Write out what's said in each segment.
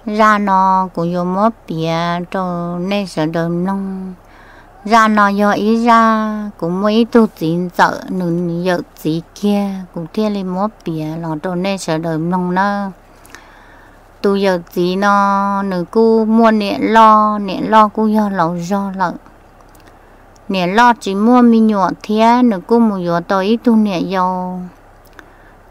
Zaj no kuv yuav muab piav rau nej sawv daws mloog. Zaj no yog ib zaj kuv muaj ib tug txiv ntxawm, nws yawm txiv kiag, kuv thiaj li muab piav los rau nej sawv daws mloog nawb. Tus yawm txiv no nws kuj muaj niam loj, niam loj kuj yog laus zog lawm. Niam loj tsis muaj me nyuam thiab nws kuj mus yuav tau ib tug niam yau.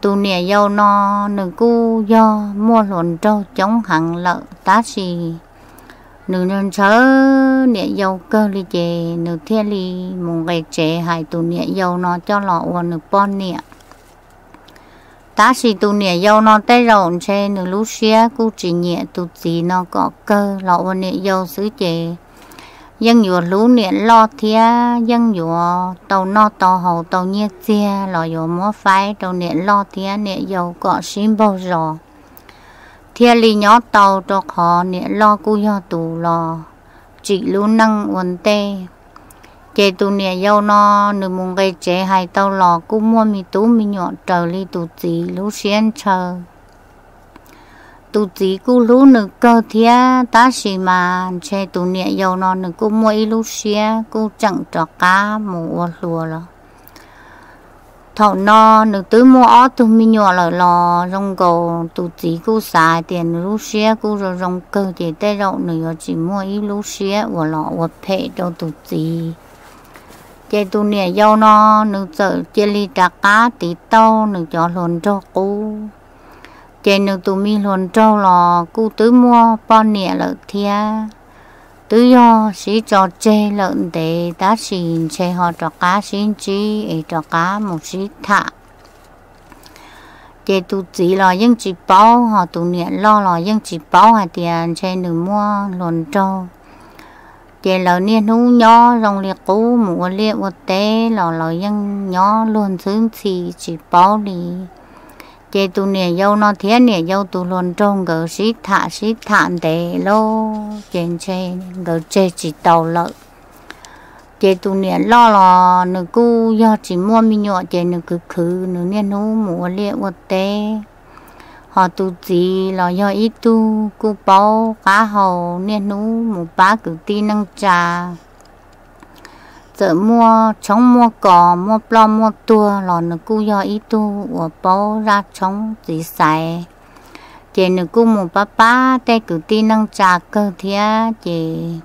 Tus niam yau no nws kuj yog muaj hluas nraug coob heev lawm, tab sis nws ntshaw niam yau kawg li ces nws thiaj li mus nqis tsev hais tus niam yau no coj los ua nws poj niam. Tab sis tus niam yau no tej zaum ntshe nws lub siab kuj tsis nyiam tus txiv no kom kawg los ua niam yau xwb ces yeej yuav hlub niam loj thiab yeej yuav tau noj tau haus tau nyiaj txiag los yuav muab faib rau niam loj thiab niam yau kom sib npaug zos, thiaj li nyob tau, rau qhov niam loj kuj yog tus los tsim lub neej ua ntej. Ces tus niam yau no nws mus nqis tsev hais tau los kuj muaj me tub me nyuam raws li tus txiv lub siab ntshaw. Tus txiv kuj hlub nws kawg thiab, tab sis mas ntshe tus niam yau no nws kuj muaj ib lub siab kuj tseem rov qab mus ua hluas los. Thaum no nws twb muaj ob tug me nyuam lawm los zoo nkaus tus txiv kuj xav hais tias nws lub siab kuj zoo zoo kawg ces tej zaum nws yuav tsis muaj ib lub siab uas los ua phem rau tus txiv. Ces tus niam yau no nws txawm cia li rov qab tiv tauj nws cov hluas nraug qub. Ces nws tus me hluas nraug los kuj twb muaj poj niam lawm thiab, twb yog sib tso tseg lawm ntev tab sis ntshe ho rov qab sib ntsib es rov qab mus sib tham. Ces tus txiv los yeej tsis paub, ho tus niam loj los yeej tsis paub hais tias ntshe nws muaj hluas nraug. Ces lawv niaj hnub nyob zoo li qub, mus ua liaj ua teb los lawv yeej nyob luag ntxhwb ntxhi tsis paub li. Ces tus niam yau no thiab niam yau tus hluas nraug nkawd sib tham sib tham ntev lawm ces ntshe nkawd tseg tsis taus lawm. Ces tus niam loj los nws kuj yog tsis muaj me nyuam ces nws khwv khwv, nws niaj hnub mus ua liaj ua teb. Ho tus txiv los yog ib tug kuj paub qab hau, niaj hnub mus pab kwv tij neej tsa. Txawm muaj tshoob muaj kos, muaj ploj muaj tuag los nws kuj yog ib tug uas paub zaj tshoob txiv xaiv. Ces nws kuj mus pab pab tej kwv tij neej tsa kawg thiab. Ces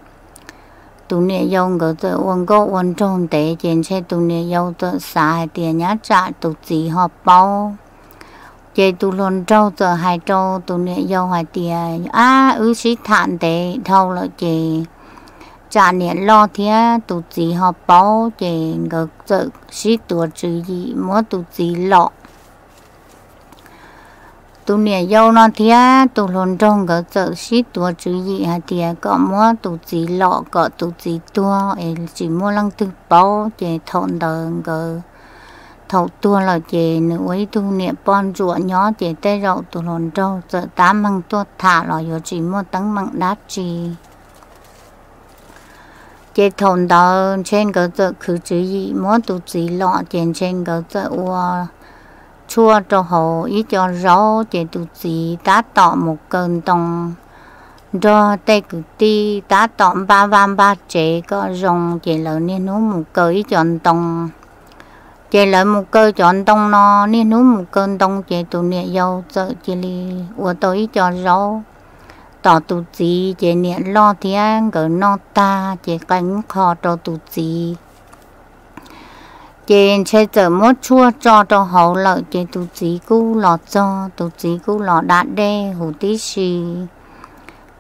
tus niam yau nkawd txawm ua nkauj ua nraug ntev ces ntshe tus niam yau txawm xav hais tias nyab tsam tus txiv ho paub. Ces tus hluas nraug txawm hais rau tus niam yau hais tias, Ab, wb sib tham ntev dhau lawm ces tsam niam loj thiab tus txiv ho paub. Ces nkawd txawm sib tuav tswv yim muab tus txiv lom. Tus niam yau no thiab tus hluas nraug nkawd txawm sib tuav tswv yim hais tias kom muab tus txiv lom kom tus txiv tuag es tsis muaj leej twg paub. Ces thaum ntawd nkawd, thaum tuag lawm ces nws ua ib tug niam poj ntsuam nyob ces tej zaum tus hluas nraug txawm tab meeg tuaj tham los yuav tsis muaj teeb meem dab tsi. Ces thaum ntawd ntshe nkawd txawm khwv tswv yim muab tus txiv lom ces ntshe nkawd txawm ua tshuaj rau hauv ib co zaub ces tus txiv tab tom mus kaw ntoo nrog tej kwv tij tab tom npaj vaj npaj tsev kom zoo ces lawv niaj hnub mus kaw ib co ntoo. Ces lawv mus kaw cov ntoo no, niaj hnub mus kaw ntoo ces tus niam yau txawm cia li ua tau ib co zaub tom tus txiv ces niam loj thiab nkawd noj tag ces qee qho rau tus txiv. Ces ntshe txawm muab tshuaj tso rau hauv lawm ces tus txiv kuj los txog, tus txiv kuj los da dej huv tib si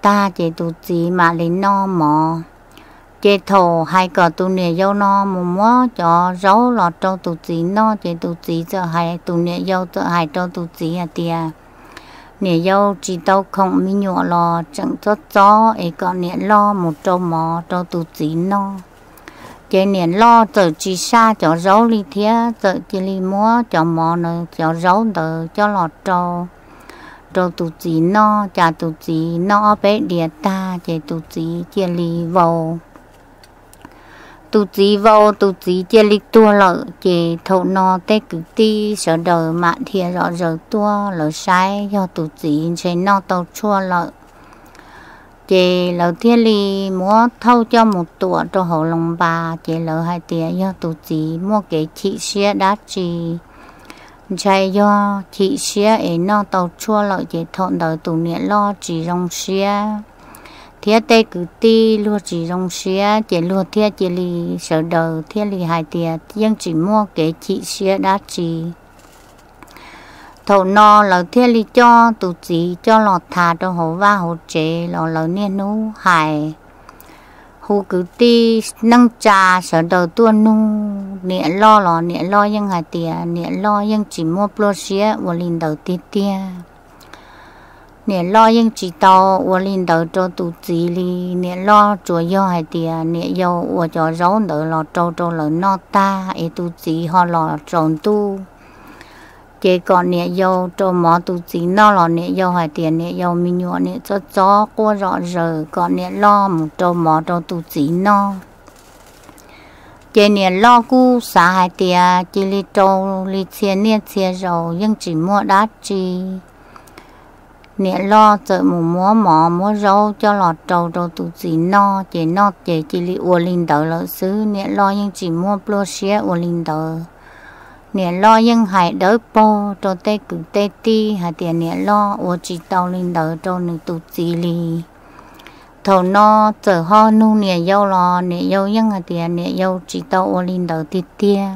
tag ces tus txiv mam li noj mov. Ces thaum hais kom tus niam yau no mus muab cov zaub los rau tus txiv noj ces tus txiv txawm hais, tus niam yau txawm hais rau tus txiv hais tias, Niam yau, tsis tau khoom me nyuam los tseem txob txob es kom niam loj mus rau mov rau tus txiv noj. Ces niam loj txawm tsis saj cov zaub li thiab txawm cia li muab cov mov na cov zaub ntawd coj los rau rau tus txiv noj, cas tus txiv noj ob peb diav tag ces tus txiv cia li vau. Tus txiv vau, tus txiv cia li tuag lawm ces thaum no tej kwv tij sawv daws mam dhia zom zaws tuaj, lawv saib yog tus txiv ntshe noj tau tshuaj lawm. Ces lawv thiaj li muab thauj coj mus tuam rau hauv loos npas, ces lawv hais tias yog tus txiv muaj kev chim siab dab tsi, ntshai yog chim siab es noj tau tshuaj lawm ces thaum ntawd tus niam loj tsis zoo siab thiab tej kwv tij luag tsis zoo siab, ces luag thiaj cia li, sawv daws thiaj li hais tias yeej tsis muaj kev chim siab dab tsi. Thaum no lawv thiaj li coj tus txiv coj los thav rau hauv vaj hauv tsev los lawv niaj hnub hais, hu kwv tij neej tsa sawv daws tuaj nug niam loj los niam loj yeej hais tias niam loj yeej tsis muaj pluaj siab ua li ntawd tiag tiag. Niam loj yeej tsis tau ua li ntawd rau tus txiv li. Niam loj tsuas yog hais tias niam yau ua cov zaub ntawd los rau rau lawv noj tag es tus txiv ho los tsaus ntuj, ces kom niam yau rau mov tus txiv noj los niam yau hais tias niam yau me nyuam niam txob txob quaj zom zaws, kom niam loj mus rau mov rau tus txiv noj. Ces niam loj kuj xav hais tias cia li rau li txhia niaj txhia zaus yeej tsis muaj dab tsi. Niam loj txawm mus muab mov muab zaub coj los rau rau tus txiv noj, ces noj ces cia li ua li ntawd lawm xwb, niam loj yeej tsis muaj pluaj siab ua li ntawd. Niam loj yeej hais dawb paug rau tej kwv tej tij hais tias niam loj ua tsis tau li ntawd rau nws tus txiv li. Thaum no txawm ho nug niam yau los niam yau yeej hais tias niam yau tsis tau ua li ntawd tiag tiag.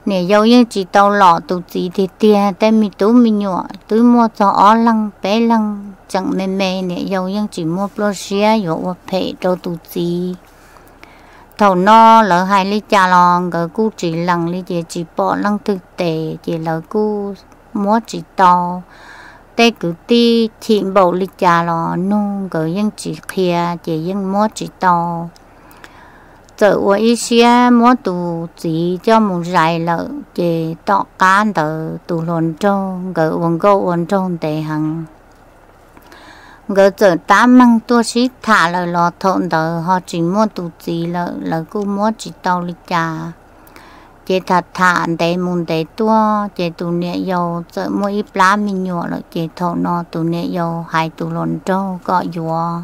Niam yau yeej tsis tau lom tus txiv tiag tiag, tej me tub me nyuam twb muaj txog ob leeg peb leeg tseem me me, niam yau yeej tsis muaj pluaj siab yuav ua phem rau tus txiv. Thaum no lawv hais li cas los nkawd kuj tsis lees li, ces tsis pom leej twg tes, ces lawv kuj muab tsis tau. Tej kwv tij chim npaum li cas los nug nkawd yeej tsis qhia, ces yeej muab tsis tau. Txawm ua ib siab muab tus txiv coj mus zais lawm, ces tom qab ntawd tus hluas nraug nkawd ua nkauj ua nraug ntev heev. Nkawd txawm tab meeg tuaj sib tham lawm los thaum ntawd ho tsis muaj tus txiv lawm, lawv kuj muab tsis tau li cas. Ces tham tham ntev mus ntev tuaj, ces tus niam yau txawm muaj ib plab me nyuam lawm, ces thaum no tus niam yau hais tus hluas nraug kom yuav.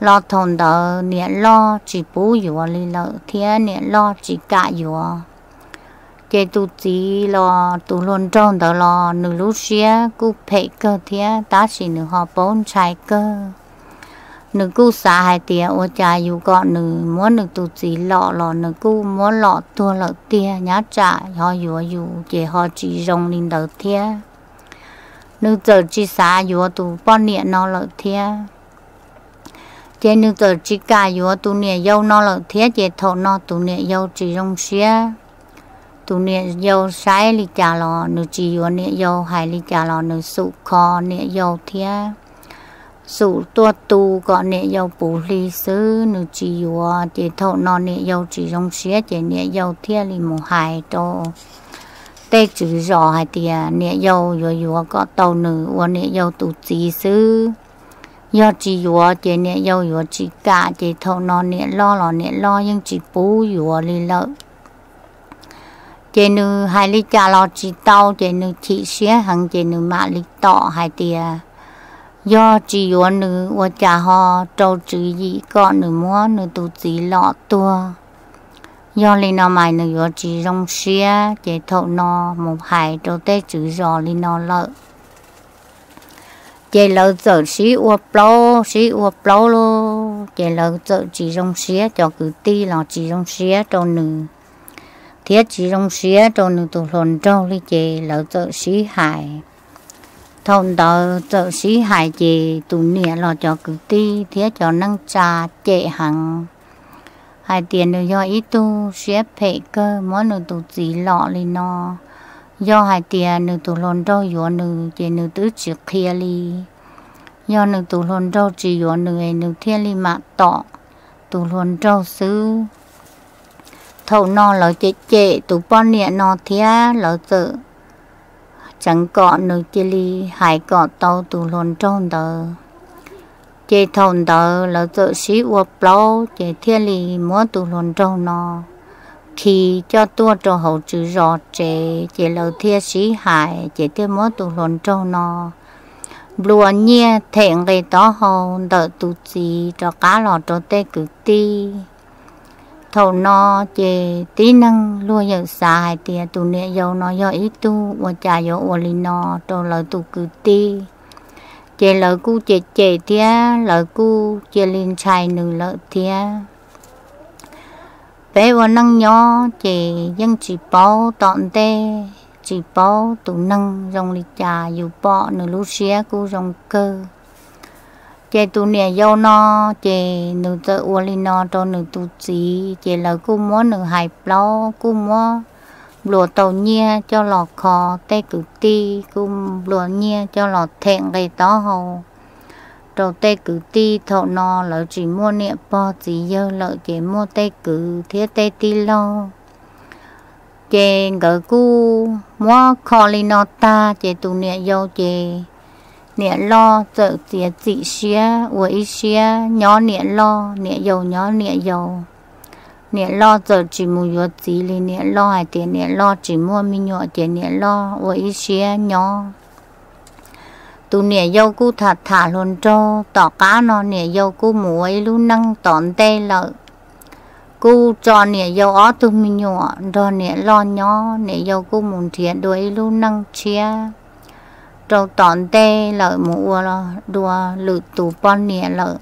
Los thaum ntawd niam loj tsis pub yuav li lawm thiab niam loj tsis kam yuav. Ces tus txiv los tus hluas nraug ntawd los nws lub siab kuj phem kawg thiab, tab sis nws ho paub ntshai kawg. Nws kuj xav hais tias ua cas yus kom nws muab nws tus txiv lom los nws kuj muab lom tuag lawm tiag, nyob tsam ho yuav yus ces ho tsis zoo li ntawd thiab. Nws txawm tsis xav yuav tus poj niam no lawm thiab. Ces nws txawm tsis kam yuav tus niam yau no lawm thiab, ces thaum no tus niam yau tsis zoo siab. Tus niam yau saib li cas los nws tsis yuav niam yau, hais li cas los nws xum kho niam yau thiab xum tuaj tu kom niam yau puv hli xwb, nws tsis yuav. Ces thaum no niam yau tsis zoo siab, ces niam yau thiaj li mus hais rau tej tswv zos hais tias niam yau yuav yuav kom tau nws ua niam yau tus txiv xwb. Yog tsis yuav ces niam yau yuav tsis kam, ces thaum no niam loj los niam loj yeej tsis pub yuav li lawm. Ces nws hais li cas los tsis tau, ces nws chim siab heev, ces nws mam li tom hais tias yog tsis yuav nws ua cas ho rau tswv yim kom nws muab nws tus txiv lom tuag. Yog li no mas nws yuav tsis zoo siab, ces thaum no mus hais rau tej tswv zos li no lawm. Ces lawv txawm sib ua plaub sib ua plaub lauj, ces lawv txawm tsis zoo siab, cov kwv tij los tsis zoo siab rau nws thiab tsis zoo siab rau nws tus hluas nraug li, ces lawv txawm sib hais. Thaum ntawd txawm sib hais, ces tus niam los cov kwv tij thiab cov neej tsa cem heev, hais tias nws yog ib tug siab phem kawg, muab nws tus txiv lom li no. Yog hais tias nws tus hluas nraug yuav nws ces nws twb tsis qhia li. Yog nws tus hluas nraug tsis yuav nws, nws thiaj li mam tom tus hluas nraug xwb. Thaum no lawv cem cem tus poj niam no thiab lawv txawm tseev kom nws cia li hais kom tau tus hluas nraug ntawd. Ces thaum ntawd lawv txawm sib ua plaub, ces thiaj li muab tus hluas nraug no khi coj tuaj rau hauv tswv zos tsev, ces lawv thiaj sib hais, ces thiaj muab tus hluas nraug no nplua nyiaj them nqe taub hau ntawm tus txiv rov qab los rau tej kwv tij. Thaum no ces tib neeg luag yeej xav hais tias tus niam yau no yog ib tug ua cas yuav ua li no rau lawv tus kwv tij. Ces lawv kuj cem cem thiab lawv kuj cia li ntshai nws lawm thiab. Peb ua neej nyob ces yeej tsis paub tom ntej, tsis paub tus neeg zoo li cas, yus pom nws lub siab kuj zoo kawg. Ces tus niam yau no ces nws txawm ua li no rau nws tus txiv, ces lawv kuj muab nws hais plaub, kuj muab nplua tau nyiaj coj los kho tej kwv tij, kuj nplua nyiaj coj los them nqe taub hau rau tej kwv tij. Thaum no lawv tsis muaj niam pog txiv yawg lawm ces muaj tej kwv thiab tej tij laug. Ces nkawd kuj muab kho li no tag ces tus niam yau ces niam loj txawm txiav txim siab ua ib siab nyob niam loj, niam yau nyob niam yau. Niam loj txawm tsis mus yuav txiv li, niam loj hais tias niam loj tsis muaj me nyuam ces niam loj ua ib siab nyob. Tus niam yau kuj tham tham hluas nraug, tom qab no niam yau kuj mus ua ib lub neej tom ntej lawm. Kuj tso niam yau ob tug me nyuam nrog niam loj nyob, niam yau kuj mus nrhiav dua ib lub neej tshiab rau tom ntej lawm mus ua dua lwm tus poj niam lawm.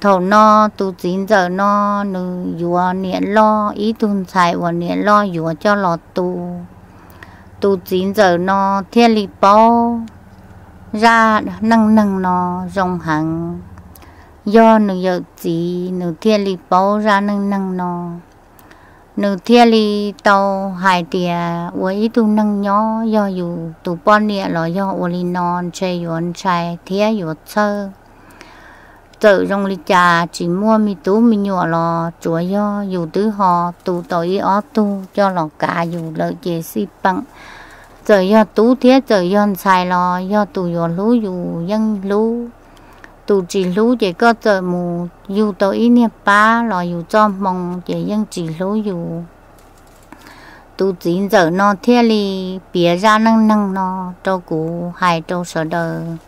Thaum no tus txiv ntxawm no nws yuav niam loj ib tug ntxhais uas niam loj yuav coj los tu. Tus txiv ntxawm no thiaj li paub zaj neej neeg no zoo heev. Yog nws yawm txiv nws thiaj li paub zaj neej neeg no. Nws thiaj li tau hais tias ua ib tug neeg nyob yog yus tus poj niam los yog ua li no ntshe yuav ntshai thiab yuav txhawj. Txawm zoo li cas tsis muaj me tub me nyuam los tsuav yog yus twb ho tu tau ib ob tug coj los kav yus lawm ces xij peem. Txawm yog tub thiab txawm yog ntxhais los yog tus yuav hlub yus yeej hlub. Tus tsis hlub ces koj txawm mus yug tau ib niag pab los yus txoj hmoo ces yeej tsis hlub yus. Tus txiv ntxawm no thiaj li piav zaj neej neeg no rau kuv hais rau sawv daws.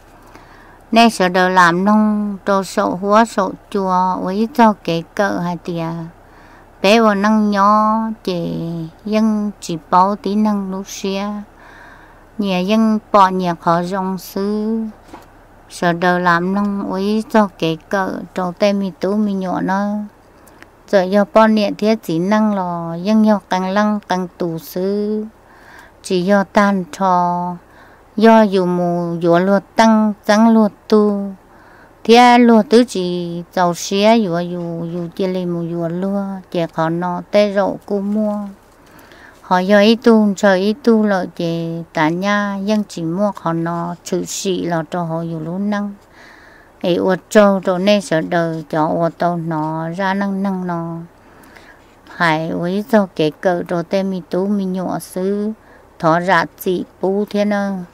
Nej sawv daws lam mloog rau saum huab saum cua ua ib txog kev kawm hais tias peb ua neej nyob ces yeej tsis paub tib neeg lub siab, nyias yeej pom nyias qhov zoo xwb. Sawv daws lam mloog ua ib txog kev kawm rau tej me tub me nyuam nawb. Txawm yog poj niam thiab txiv neej los yeej yog qee leej qee tus xwb, tsis yog tag nrho. Yog yus mus yuav luag teej txeeb luag tug, thiab luag twb tsis txaus siab yuav yus, yus cia li mus yuav luag, ces qhov no tej zaum kuj muaj. Ho yog ib tug ntshaw ib tug lawm ces tas nyaj yeej tsis muaj qhov no tshwm sim los rau hauv yus lub neej. Es ua tsaug rau nej sawv daws cov uas tau hnov zaj neej neeg no, hais ua ib txog kev kawm rau tej me tub me nyuam xwb, thov zam txim pub thiab nawb.